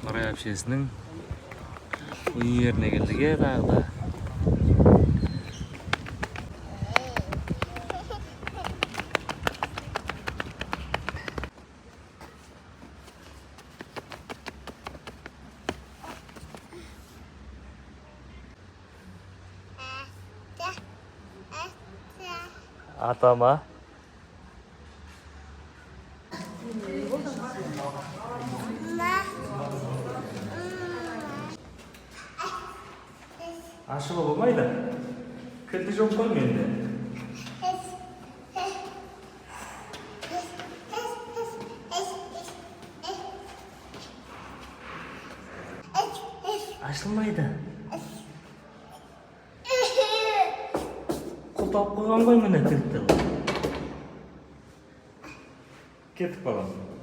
Нұрай әпшесінің универіне келдік, иә, тағы да. Атама. Ашуға болмайды. Кілті жоқ қой менде. Ашылмайды. Құлыпталып қойған ғой, міне, кілтті. Кеттік, балам.